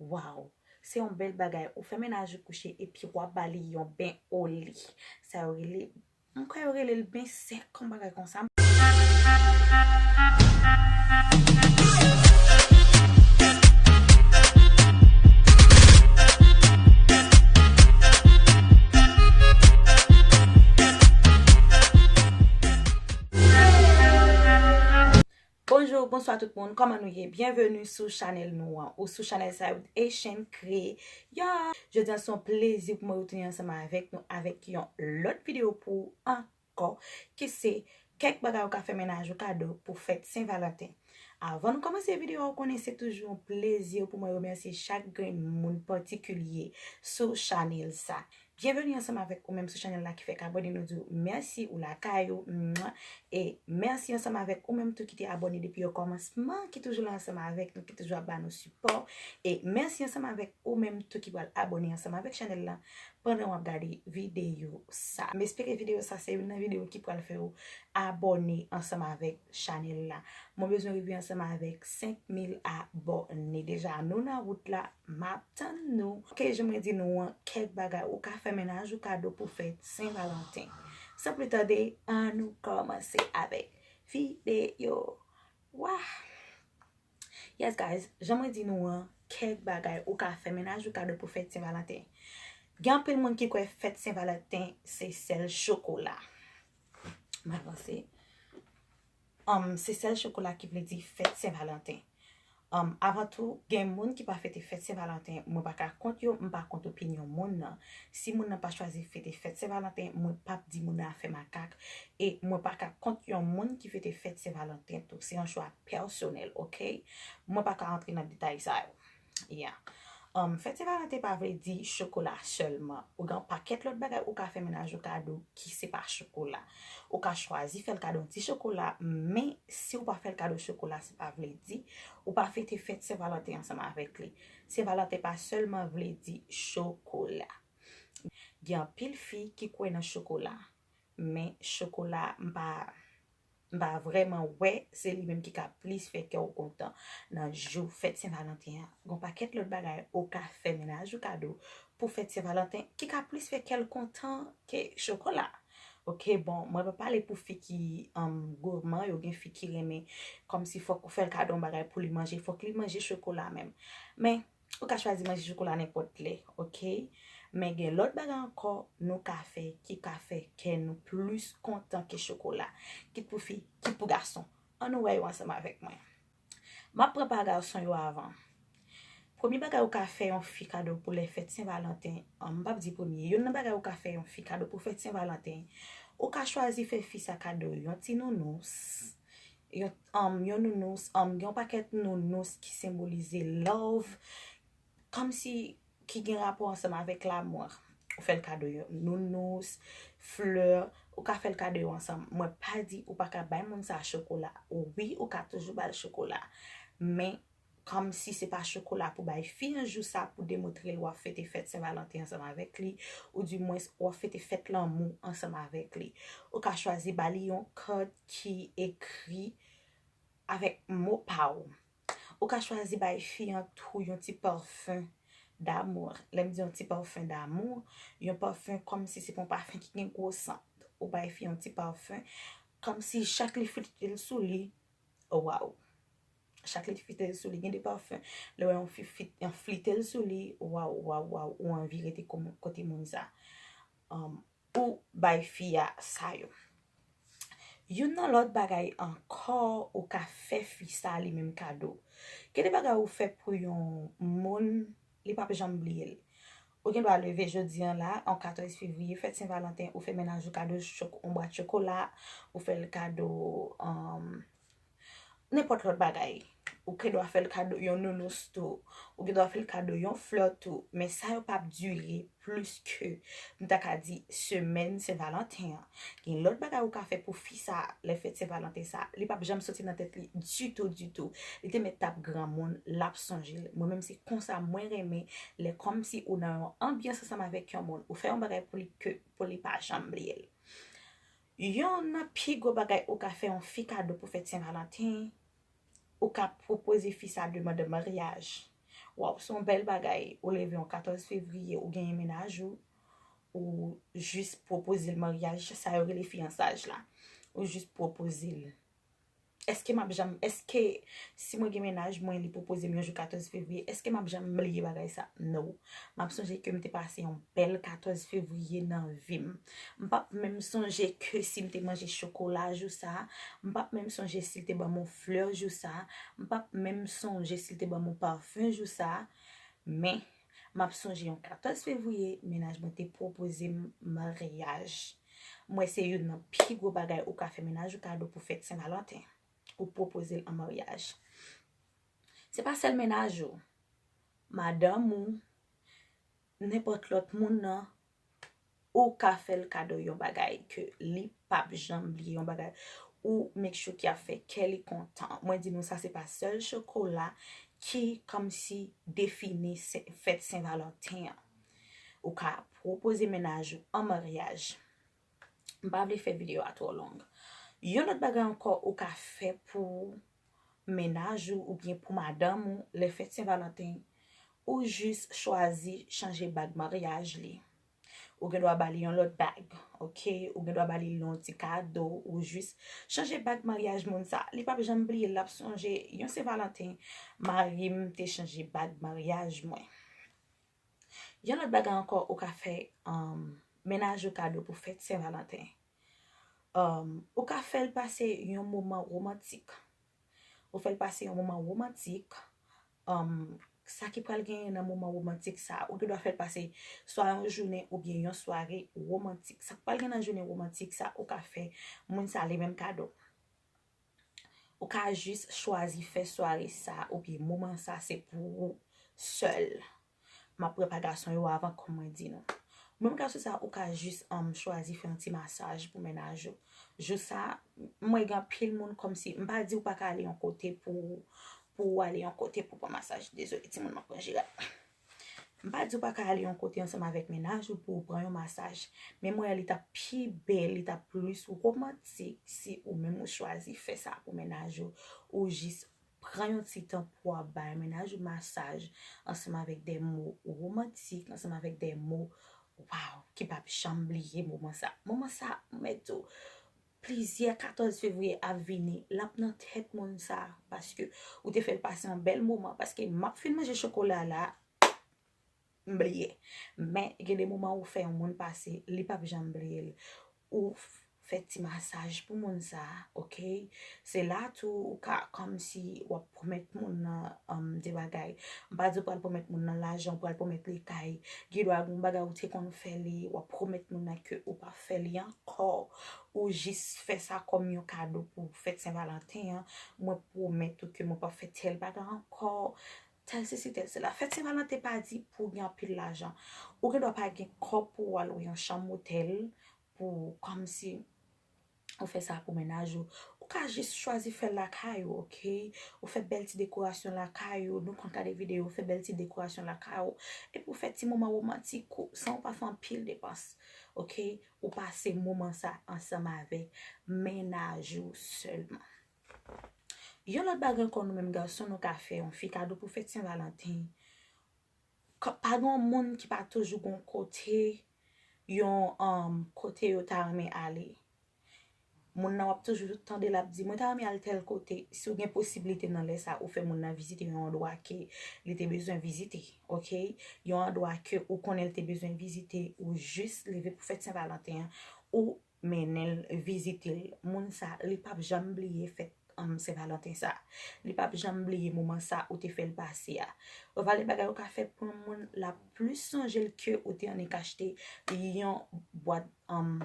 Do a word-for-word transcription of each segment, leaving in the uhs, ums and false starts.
Waw, se yon bèl bagay. Ou fè mennaj ou kouche epi w ap ba li yon ben oli. Sa yo rele, m kwè yo rele l ben sèk, yon bagay konsa. Bonjou, bonswa tout moun, kòman nou ye? Byenveni sou chanèl nou an, ou sou chanèl sa yo, Haitian Creole. Jodi a se yon plezi pou mwen retounen ansanm avèk nou avèk yon lòt videyo pou ou ankò, ki se kèk bagay ou ka fè mennaj ou kado pou fèt Sen Valanten. Avan nou kòmanse videyo a, ou konnen se toujou yon plezi pou mwen remèsye chak grenn moun patikilye sou chanèl sa. Byenveni ansanm avèk ou menm sou chanèl la ki fèk abòne, nou di w mèsi, ou lakay ou, mwa. E mèsi ansanm avèk ou menm tou ki te abòne depi okòmansman, ki toujou la ansanm avèk nou, ki toujou ap ba nou sipò. E mèsi ansanm avèk ou menm tou ki pral abòne ansanm avèk chanèl la pandan w ap gade videyo sa. M espere videyo sa se youn nan videyo ki pral fè w abòne ansanm avèk chanèl la. Mwen bezwen rive ansanm avèk senk mil abòne. Deja, nou nan wout la, m ap tann nou. Oke, jan mwen di nou an, kèk bagay ou ka fè mennaj ou kado pou fèt Sen Valanten. San plis tande, ann nou kòmanse avèk videyo. Wah! Yes, guys, jan mwen di nou an, kèk bagay ou ka fè mennaj ou kado pou fèt Sen Valanten. Gen anpil moun ki kwè fèt Sen Valanten se sèl chokola. M avanse. Um, se sèl chokola ki vle di fèt Sen Valanten. Um, avan tou, gen moun ki pa fete fèt Sen Valanten, mwen pa ka kont yo, m pa kont opinyon moun nan. Si moun nan pa chwazi fete fèt Sen Valanten, mwen p ap di moun nan ap fè makak, e mwen pa ka kont yon moun ki fete fèt Sen Valanten tou. Se yon chwa pèsonèl, oke? Mwen pa ka antre nan detay sa yo. Yeah. Um, fèt Sen Valanten pa vle di chokola sèlman. Ou gen yon pakèt lòt bagay ou ka fè mennaj ou kado ki se pa chokola. Ou ka chwazi fè l kado yon ti chokola, men si ou pa fè l kado chokola, sa pa vle di ou pa fete fèt Sen Valanten ansanm avèk li. Sen Valanten pa sèlman vle di chokola. Gen anpil fi ki kwè nan chokola, men chokola, m pa, m pa vrèman wè se li menm ki ka plis fè kè w kontan nan jou fèt Sen Valanten an. Gen yon pakèt lòt bagay ou ka fè mennaj ou kado pou fèt Sen Valanten ki ka plis fè kè l kontan ke chokola. Oke, bon, mwen pa pale pou fi ki, um, gourmand, yo gen fi ki renmen kòmsi fòk ou fè l kado yon bagay pou li manje, fòk li manje chokola menm. Men, ou ka chwazi manje chokola nenpòt lè, oke? Men gen lòt bagay ankò nou ka fè ki ka fè kè nou plis kontan ke chokola, kit pou fi, kit pou gason. Ann nou wè yo ansanm avèk mwen. M ap pran pa gason yo avan. Premye bagay ou ka fè yon fi kado pou lè fèt Sen Valanten, an, m p ap di premye, youn nan bagay ou ka fè yon fi kado pou fèt Sen Valanten, ou ka chwazi fè fi sa kado yon ti nounous, yon, um, yon nounous, um, gen yon pakèt nounous ki senbolize love, kòmsi ki gen rapò ansanm avèk lamou. Ou fè l kado yon nounous, flè, ou ka fè l kado yo ansanm. Mwen pa di ou pa ka bay moun sa chokola. Wi, ou ka toujou ba l chokola. Men, kòmsi se pa chokola pou bay fi an jou sa pou demontre l w ap fete fèt Sen Valanten ansanm avèk li, oudimwens w ap fete fèt lanmou ansanm avèk li. Ou ka chwazi ba li yon kat ki ekri avèk mo pa w. Ou ka chwazi bay fi an tou yon ti pafen damou. Lè m di yon ti pafen damou, yon pafen kòmsi se pa yon pafen ki gen gwo sant. Ou bay fi an yon ti pafen, kòmsi chak li flite l sou li, waw. Chak li flite l sou li, gen de pafen, lè w wè yon fi fit-, yon flite l sou li, waw, waw, waw, ou anvi rete kote moun sa. Um, ou bay fi a sa yo. Youn nan lòt bagay ankò ou ka fè fi sa li menm kado. Gen de bagay ou fè pou yon moun, li p ap janm bliye l. Ou gen dwa leve jodi an la, an katòz fevriye, fèt Sen Valanten, ou fè mennaj ou kado chok-, yon bwat chokola, ou fè l kado, um, nenpòt lòt bagay. Ou gen dwa fè l kado yon nounous tou. Ou gen dwa fè l kado yon flè tou. Men sa yo p ap dire plis ke, m ta ka di, semèn Sen Valanten an. Gen lòt bagay ou ka fè pou fi sa, lè fèt Sen Valanten sa. Li p ap janm soti nan tèt li ditou, ditou. Li te mèt t ap granmoun, l ap sonje l. Mwen menm se konsa mwen renmen lè kòmsi ou nan yon anbyans ansanm avèk yon moun. Ou fè yon bagay pou li ke, pou li pa janm bliye l. Youn nan pi gwo bagay ou ka fè yon fi kado pou fèt Sen Valanten, ou ka pwopoze fi sa demann an maryaj. Waw, se yon bèl bagay. Ou leve yon katòz fevriye, ou genyen mennaj ou, ou jis pwopoze l maryaj, sa yo rele fiyansaj la. Ou jis pwopoze l. Èske m ap janm, èske si mwen gen mennaj mwen, li pwopoze m yon jou katòz fevriye, èske m ap janm bliye bagay sa? No. M ap sonje ke m te pase yon bèl katòz fevriye nan vi m. M p ap menm sonje ke si m te manje chokola jou sa, m p ap menm sonje si l te ban m yon flè jou sa, m p ap menm sonje si l te ban m yon pafen jou sa, men m ap sonje yon katòz fevriye, mennaj mwen te pwopoze m maryaj. Mwen se youn nan pi gwo bagay ou ka fè mennaj ou kado pou fèt Sen Valanten. Ou pwopoze l an maryaj. Se pa sèl mennaj ou, madanm ou, nenpòt lòt moun nan, ou ka fè l kado yon bagay ke li p ap janm bliye, yon bagay ou make sure ki ap fè kè li kontan. Mwen di nou sa, se pa sèl chokola ki kòmsi defini se- fèt Sen Valanten an. Ou ka pwopoze mennaj ou an maryaj. M pa vle fè videyo a twò long. Yon lòt bagay ankò ou ka fè pou mennaj ou oubyen pou madanm ou lè fèt Sen Valanten, ou jis chwazi chanje bag maryaj li. Ou gen dwa ba li yon lòt bag, oke? Ou gen dwa ba li yon ti kado, ou jis chanje bag maryaj moun sa. Li p ap janm bliye, l ap sonje yon Sen Valanten, mari m te chanje bag maryaj mwen. Yon lòt bagay ankò ou ka fè um, mennaj ou kado pou fèt Sen Valanten. Um, ou ka fè l pase yon moman womantik. Ou fè l pase yon moman womantik. Um, sa ki pral genyen nan moman womantik sa, ou gen dwa fè l pase swa yon jounen oubyen yon sware womantik. Sa k pral gen nan jounen womantik sa, ou ka fè moun sa li menm kado. Ou ka jis chwazi fè sware sa oubyen moman sa se pou ou sèl. M ap pran pa gason yo avan, kòm mwen di nou. Menm gason sa, ou ka jis um, chwazi fè yon ti masaj pou mennaj ou. Jou sa, mwen gen anpil moun kòmsi, m pa di ou pa ka ale yon kote pou pou ou ale yon kote pou pran masaj. Dezole, timoun, m ap pran jirat. M pa di ou pa ka ale yon kote ansanm avèk mennaj ou pou ou pran yon masaj. Men mwen, li t ap pi bèl, li t ap plis womantik si ou menm ou chwazi fè sa pou mennaj ou. Ou jis pran yon ti tan pou w ap bay mennaj ou masaj ansanm avèk de mo womantik, ansanm avèk de mo, waw, ki p ap janm bliye moman sa. Moman sa, m mèt di w, plizyè katòz fevriye ap vini, l ap nan tèt moun sa, paske ou te fè l pase yon bèl moman, paske m ap fin manje chokola la, m bliye. Men, gen de moman ou fè yon moun pase, li p ap janm bliye l. Ou f- fè ti masaj pou moun sa, oke? Se la tou ou ka, kòmsi w ap pwomèt moun nan um, de bagay. M pa di ou pral pwomèt moun nan lajan, ou pral pwomèt li kay. Gen dwa gen yon bagay ou te konn fè li, w ap pwomèt moun nan ke ou p ap fè li ankò. Ou jis fè sa kòm yon kado pou fèt Sen Valanten an. Mwen pwomèt ou ke mwen p ap fè tèl bagay ankò. Tèl sesi, tèl sela. Fèt Sen Valanten pa di pou w gen anpil lajan. Ou gen dwa pa gen kòb pou w al louwe yon chanm otèl pou kòmsi ou fè sa pou mennaj ou. Ou ka jis chwazi fè l lakay ou, oke? Ou fè bèl ti dekorasyon lakay ou. Nou konn gade videyo, ou fè bèl ti dekorasyon lakay ou. Epi ou fè ti moman womantik ou, san ou pa fè anpil depans, oke? Ou pase moman sa ansanm avèk mennaj ou sèlman. Yon lòt bagay ankò nou menm gason nou ka fè yon fi kado pou fèt Sen Valanten. Ka- Pa gen yon moun ki pa toujou gon kote, yon um, kote yo ta renmen ale. Moun nan w ap toujou tande l ap di, mwen ta renmen al tèl kote. Si w gen posiblite nan lè sa, ou fè moun nan vizite yon andwa ke li te bezwen vizite, oke? Yon andwa ke ou konnen l te bezwen vizite, ou jis leve pou fèt Sen Valanten an, ou mennen l vizite l. Moun sa, li p ap janm bliye fèt um, Sen Valanten sa. Li p ap janm bliye moman sa ou te fè l pase a. Ou vale bagay ou ka fè pou yon moun, l ap plis sonje l ke ou te annik achte yon bwat um,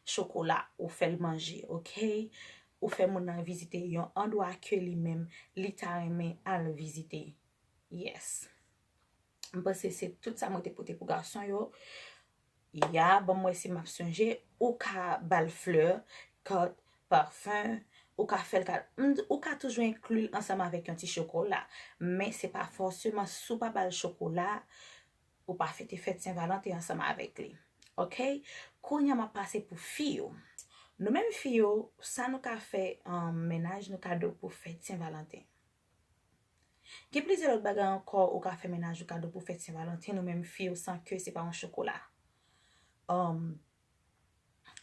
chokola, ou fè l manje, oke? Ou fè moun nan vizite yon andwa ke li menm, li ta renmen al vizite. Yes. M panse se tout sa mwen te pote pou gason yo. Ya, ban m wè si m ap sonje. Ou ka ba l flè, kat, pafen, ou ka fè l kat. M di, ou ka toujou enkli l ansanm avèk yon ti chokola. Men se pa fòseman si w pa ba l chokola, ou pa fete fèt Sen Valanten ansanm avèk li. Oke? Kounye a m ap pase pou fi yo. Nou menm fi yo, sa nou ka fè um, mennaj nou kado pou fèt Sen Valanten? Gen plizyè lòt bagay ankò ou ka fè mennaj ou kado pou fèt Sen Valanten, ou menm fi yo, san ke se pa yon chokola. Um,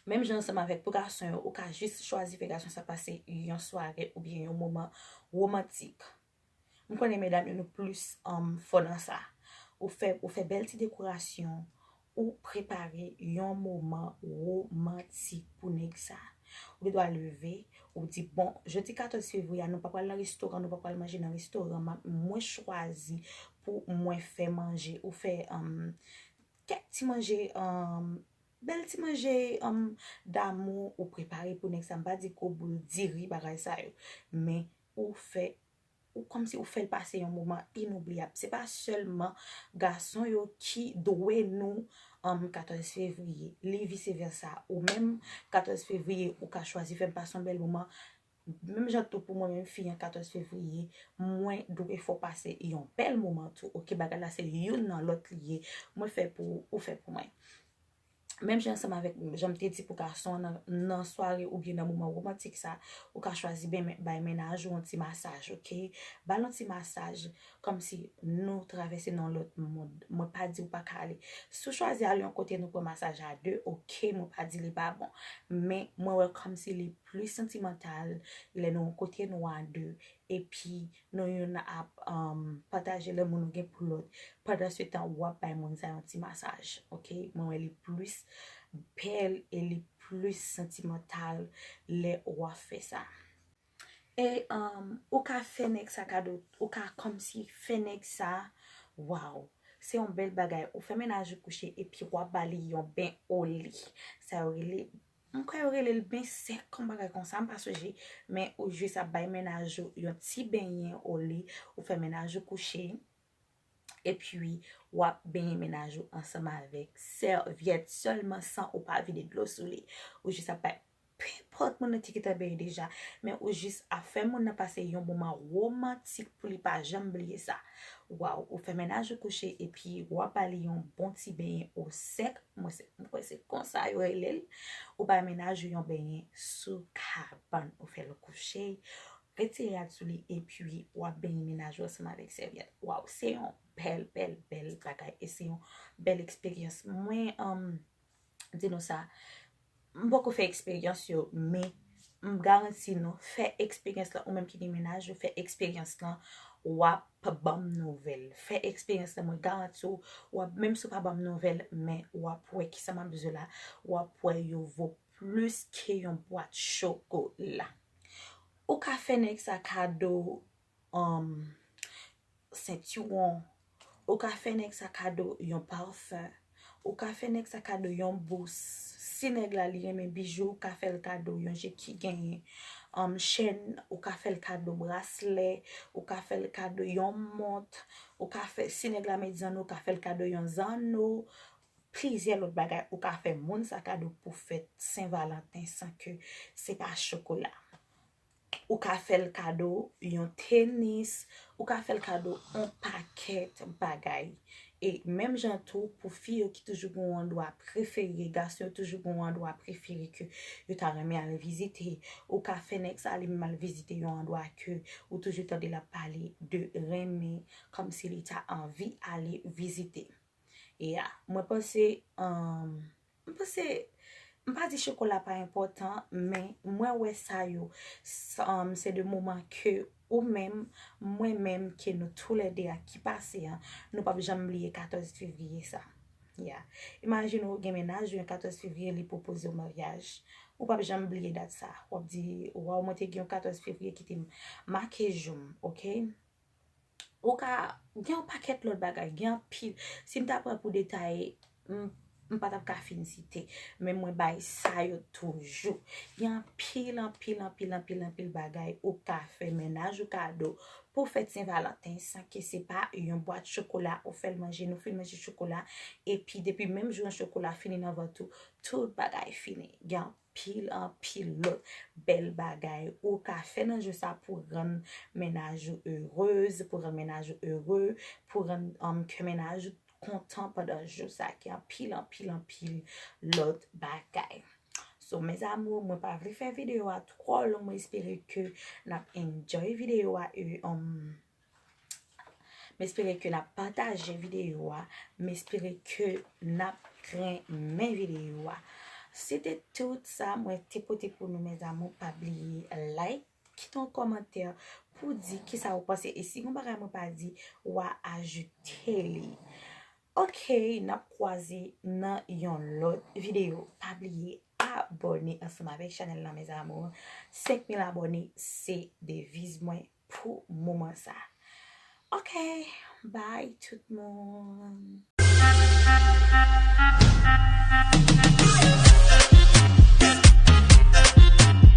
menm jan ansanm avèk pou gason yo, ou ka jis chwazi fè gason sa pase yon sware oubyen yon moman womantik. M konnen medam yo nou plis um, fò nan sa. Ou fè, ou fè bèl ti dekorasyon, ou prepare yon moman womantik pou nèg sa. Ou gendwa leve, ou di, bon, jodi katòz fevriye a, nou pa pral nan restoran, nou pa pral manje nan restoran, mwen chwazi pou mwen fè manje, ou fè um, kèk ti manje, um, bèl ti manje um, damou ou prepare pou nèg sa. M pa di koubou l, diri, bagay sa yo. Men ou fè ou kòmsi ou fè l pase yon moman inoubliyab. Se pa sèlman gason yo ki dwe nou um, katòz fevriye. Li vise vèsa. Ou menm katòz fevriye, ou ka chwazi fè m pase yon bèl moman. Menm jan tou pou mwen menm fi an katòz fevriye, mwen dwe fè w pase yon bèl moman tou. Oke, bagay la se youn nan lòt li ye. Mwen fè pou ou, ou fè pou mwen. Menm jan ansanm avèk jan m te di pou gason an nan, nan sware oubyen nan moman womantik sa, ou ka chwazi ben, bay mennaj ou yon ti masaj, oke? Ba l yon ti masaj, kòmsi nou travèse nan lòt mond. Mwen pa di ou pa ka ale. Si w chwazi ale yon kote nou pran masaj a de, oke, mwen pa di li pa bon. Men mwen wè kòmsi li plis santimantal lè nou yon kote nou a de. Epi nou youn ap um, pataje lanmou nou gen pou lòt. Pandan se tan, w ap bay moun sa yon ti masaj. Oke? Mwen wè li plis bèl e li plis santimantal lè w ap fè sa. E um, ou ka fè nèg sa kado, ou ka kòmsi fè nèg sa, waw, se yon bèl bagay. Ou fè mennaj ou kouche epi w ap ba li yon ben oli. Sa yo rele M kwè yo rele l ben sèk, yon bagay konsa, m pa sonje. Men ou jis ap bay mennaj ou yon ti benyen oli, ou fè mennaj ou kouche. Epi w ap benyen mennaj ou ansanm avèk sèvyèt sèlman san ou pa vide dlo sou li. Ou jis ap bay, penpòt moun nan te gentan benyen deja, men ou jis ap fè moun nan pase yon moman womantik pou li pa janm bliye sa. Waw, ou fè mennaj ou kouche epi w ap ba li yon bon ti benyen o sèk. Mwen se, mwen kwè se konsa yo rele l. Ou bay mennaj ou yon benyen sou kabann, ou fè l kouche, retire rad sou li epi w ap benyen mennaj ou ansanm avèk sèvyèt. Waw, se yon bèl, bèl, bèl bagay e se yon bèl eksperyans. Mwen, um, di nou sa, m poko fè eksperyans yo, men m garanti nou, fè eksperyans lan, ou menm ki gen mennaj ou, fè eksperyans lan, w ap ban m nouvèl. Fè eksperyans lan, mwen garanti w, w ap, menm si w pa ban m nouvèl, men w ap wè kisa m ap di w la, w ap wè yo vo plis ke yon bwat chokola. Ou ka fè nèg sa kado, um, sentiwon. Ou ka fè nèg sa kado yon pafen. Ou ka fè nèg sa kado yon bous. Si nèg la li renmen bijou, ou ka fè l kado yon je ki genyen, um, chèn, ou ka fè l kado braslè, ou ka fè l kado yon mont, ou ka fè, si nèg la met zanno, ou ka fè l kado yon zanno. Plizyè lòt bagay ou ka fè moun sa kado pou fèt Sen Valanten san ke se pa chokola. Ou ka fè l kado yon tenis, ou ka fè l kado yon pakèt bagay. E menm jan tou, pou fi yo ki toujou gen yon andwa prefere, gason yo toujou gen yon andwa prefere ke yo ta renmen al vizite, ou ka fè nèg sa li menm al vizite yon andwa ke ou toujou tande l ap pale de renmen, kòmsi li ta anvi ale vizite. Ya, mwen panse, um, m panse, m pa di chokola pa enpòtan, men mwen wè sa yo, s- um, se de moman ke ou menm, mwen menm, ke nou toulède a ki pase an, nou p ap janm bliye katòz fevriye sa. Ya. Imajine w gen mennaj ou yon katòz fevriye, li pwopoze w maryaj. Ou p ap janm bliye dat sa. W ap di, waw, mwen te gen yon katòz fevriye ki te make jou m, oke? Ou ka gen yon pakèt lòt bagay, gen anpil. Si m ta pran pou detaye, m, m pa t ap ka fin site. Men mwen bay sa yo toujou. Gen anpil, anpil, anpil, anpil, anpil bagay ou ka fè mennaj ou kado pou fèt Sen Valanten san ke se pa yon bwat chokola ou fè l manje, nou fin manje chokola. Epi depi menm jou an chokola fini nan vant ou, tout bagay fini. Gen anpil, anpil lòt bèl bagay ou ka fè nan jou sa pou rann mennaj ou erez, pou rann mennaj ou ere, pou rann um, kè mennaj ou kontan pandan jou sa. Gen anpil, anpil, anpil lòt bagay. So, mes amours, mwen pa vle fè videyo a twò long, mwen espere ke n ap enjoy videyo a e um, M espere ke n ap pataje videyo a. M espere ke n ap renmen videyo a. Se te tout sa mwen te pote pou nou, mes amours. Pa bliye like, kite yon kòmantè pou di kisa ou panse. E si gon bagay mwen pa di, w a ajoute li. Ok, n ap kwaze nan yon lòt videyo. Pa bliye abòne ansanm avèk chanèl la, mes amours. Senk mil abòne se deviz mwen pou moman sa. Ok, bye tout moun.